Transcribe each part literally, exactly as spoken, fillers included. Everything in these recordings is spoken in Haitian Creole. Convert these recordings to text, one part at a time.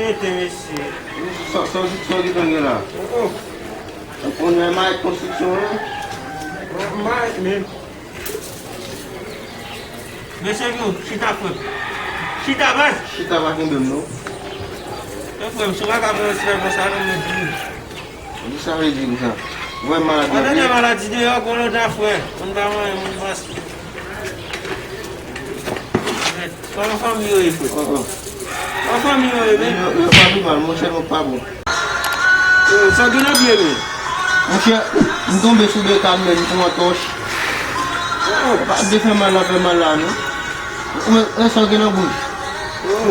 Mete, mesye. Sa, sa, sa w gentan gen la? Oh, oh. Ou konn wè mayèt konstriksyon an? Mayèt menm. Mesye Vyo, chita, frè m. Chita, baz. Chita pa kenbe m, non. Men, frè m, si w pa ka pran yon ti bagay konsa, non, men di m. Kisa sa vle di konsa? Ou wè maladi an, wi. Maladi deyò, gon lòt afè. Moun pa manyen, moun pa. Kòman fanmi yo ye, frè? Kòman fanmi yo ye, men? Yo, yo pa pi mal, monchè, nou pa bon. Yo, sa gen nan pye, men? Monchè, m tonbe sou de kanmèl, m pran tòch. Oh. Pa de fè mal la, fè mal la, non. Ou men, men sa gen nan bouch. Oh.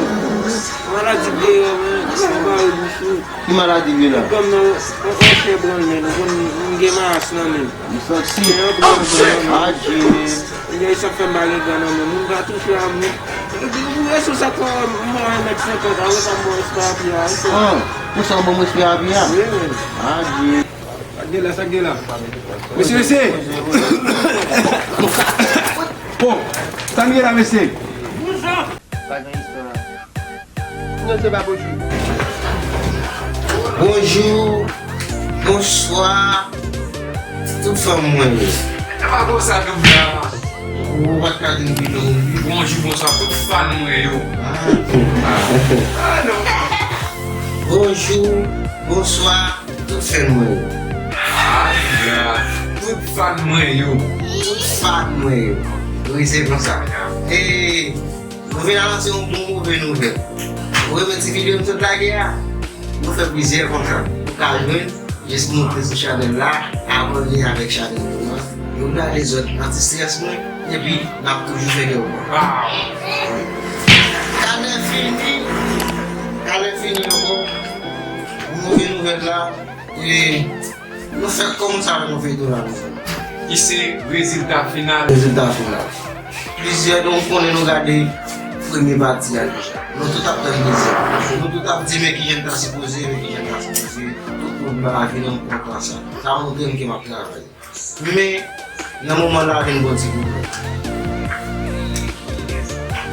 Maladi deyò, men. Sa bare bouch ou. Ki maladi vye la? Kòm nan, nan, nan chè branle, nou konn, nou gen maras nan men. M santi. Gen yon branle nan men. Adje. Gen sa fè m pa gen gan nan men. Moun pa touche a moun. Epi ou wè sou sa fè m mwen mèt senkant, a wè sa m bon respè a pye a. Ah, pou sa w bon respè a pye a? Wi, men. Adje. Sa gen la, sa gen la. Mesye, mesye. Bon, sa n gen la, mesye. Bonjou. Pa gen istwa. Non, se pa bonjou. Bonjou, bonswa, tout fanm mwen yo. E pa konsa, doub la. Ou pa t ka di m ki non ou ye. Bonjou, bonswa, tout fan mwen yo. Ah. Ah, non. Bonjou, bonswa, tout fan mwen yo. Ah, tout fan mwen yo. Tout fan mwen yo. Wi, se konsa. E, nou vin anonse yon bon move nouvèl. Ou renmen ti videyo m sot lage a? Nou fè plizyè konsa. Ou ka jwenn, jis monte sou chanèl la, abòne avèk chanèl nou an. Nou gade zòt anti-strès mwen, epi n ap toujou fè kè w bon. Wow. Kanè fini, kanè fini ankò. Move nouvèl la, e nou fè kòm sa nou fè tou la, nou fè. Ki se rezilta final. Rezilta final. Plizyè nou konnen nou gade premye pati a deja. Nou tout ap tann dezyèm. Nou tout ap di men kijan l ta sipoze, men kijan l ta sipoze. Tout moun pa vin nan kontan sa. Sa montre m ke m ap travay. Men, nan moman la, vin gon ti pwoblèm.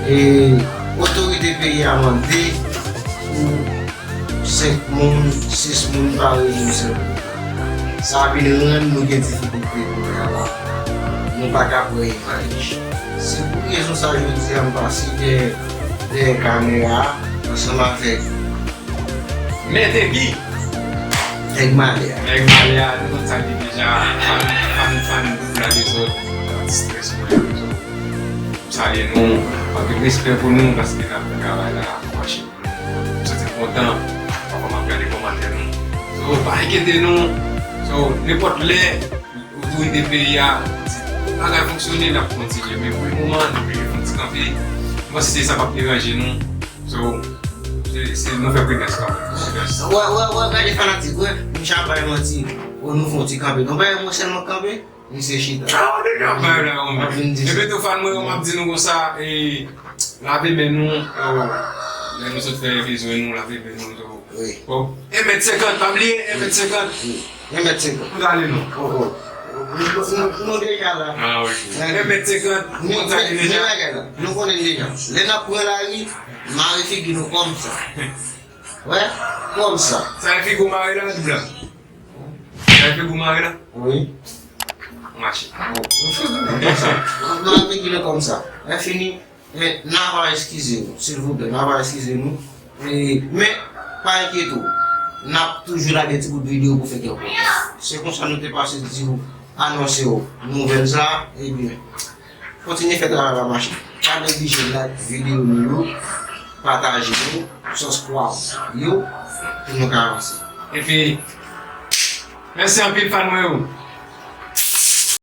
E otorite peyi a mande pou senk moun, sis moun pa rejim sèl. Sa vin rann nou gen difikilte kounye a la. Nou pa ka pran imaj. Se pou rezon sa jodi a m pase dèyè, dèyè kamera a, ansanm avèk Mèt Egi. Nèg malè a. Nèg malè a, nou konn sa li deja, fan, fan, fan doub la dezòd, anti-strès mwen yo. M salye nou, anpil respè pou nou, paske n ap fè travay la, mache pou nou. M santi m kontan, pafwa m ap gade kòmantè nou. So, pa enkyete nou. So, nenpòt lè, otorite peyi a di bagay fonksyone, n ap kontinye. Men pou le moman, nou oblije fè yon ti kanpe. M panse se sa k ap deranje nou. So, se, se nou fè pridans kanmenm. Pridans. Wè, wè, wè, gade fanatik, wè, m ap bay manti. O, nou fè yon ti kanpe. Nou pa wè mwen sèlman kanpe, misye chita. Ah, deja bay la, yon. M ap vin di sa. Epi tou, fan mwen yo, m ap di nou konsa, e, lave men nou, e, lè nou sot fè bezwen nou, lave men nou, so. Wi. Bon, en mèt senkant, pa bliye, en mèt senkant. Wi. En mèt senkant. Pou tale nou. Oh, oh. Nou, nou, nou deja la. Ah, ok. Gade. En mèt senkant, nou tale deja. Men, men, men, bagay la. Nou konnen deja. Lè n ap pran lari, mare figi nou kòmsa. Wè, kòmsa. Sa e figi w mare la, doub la? Sa e figi w mare la? Wi. Mache. Bon. Kòmsa. Mare figi nou kòmsa. Lè fini, E, n ava eskize nou, silvouplè, n ava eskize nou. E, men, pa enkyete w, n ap toujou lage ti bout videyo pou fè kè w kontan. Se konsa nou te pase di w, anonse w nouvèl sa, ebyen, kontinye fè travay la mache. Pa neglije like videyo nou yo, pataje yo, subscribe yo, pou nou ka avanse. Epi, mèsi anpil, fan mwen yo.